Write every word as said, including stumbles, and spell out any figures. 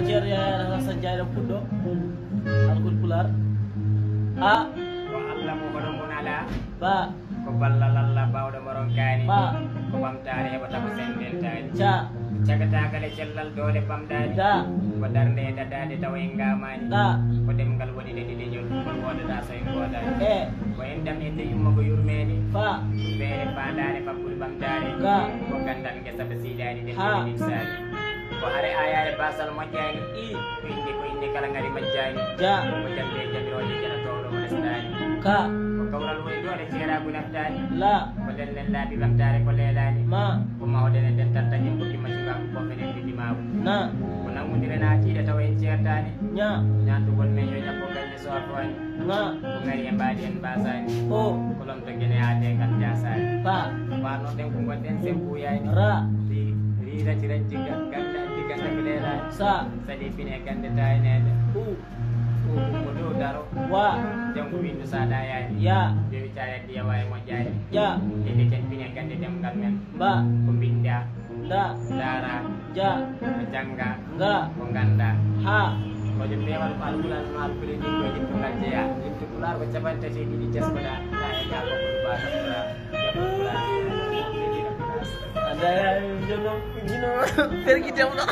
Ceerno Yaya Alasan Jaaɗo Puɗɗo, Alkol Pulaar. A. Ko Allah mo hoɗo mon alaa. Ba. Ko ballal Allah baawɗo mo ronkaani. Ba. Ko ɓamtaare heɓata ko sendentaani. Ja. Cagataagal e cellal doole pamɗaani. Da. Ko darnde e dadaade tawa en ngaamaani. Da. Ko ɗemngal woni ɗe ɗiɗi ñol, ngol woodataa so en goodaani. E. Ko enɗam e ndeyumma ko yurmeende. Fa. Ko feere faandaare faggol ɓamtaare. Ga. Ko ganndal ngesa ba siidaani ɗe Ha. Ɗiɗi nimsaani. Ko hare aayaare baasal moƴƴaani. I. Ko innde, ko innde kala ngari majjaani. Ja. Ko jamɗe e jamirooje jena towɗo mo lesɗaani. Ka. Ko kawral woni ɗo nde ceeraagu naftaani. La. Ko nden nen laabi ɓamtaare ko leelaani. Ma. Ko mahooɗen e dental taƴen ko ɗimma cukaaku ko menen ɗiɗi maawu. Na. Ko nanngondire naatiiɗe tawa en ceertaani. Ña. Ñaantugol men yo ñakko galle so a fooyni. Nga. Ko ngari e mbaadi en mbaasaani. O. Ko lomto gene aade ngal jaasaani. Pa. Mbaarnoɗen ko ngonɗen sen ɓuuyaani. Ra. Ri-, riirati rajji ga-, ganda, di ganda ko leelaani. Sa. Sali pine gande tayineede. U. O ko dow daro. Wa. Janngo windu sa ɗayaani. Ya. Jowi caayat ɗi yawa e moƴƴaani. Ya. Ende ten pine gande ɗemngal men. Ba. Ko mbinda. Nda. Ndaara. Ja. Ko jannga. Nga. Ko ngannda. Ha. Ko joom peewal ko alkulal no alkuli ɗin ko yimɓe ngal jeya. Yimɓe pulaar ko capanɗe tati e ɗiɗi teskoɗa. Ɗa e ga ko ɗum ba ka pulaar. Jabal pulaar. Anda ya, jono, jino, pergi jamno.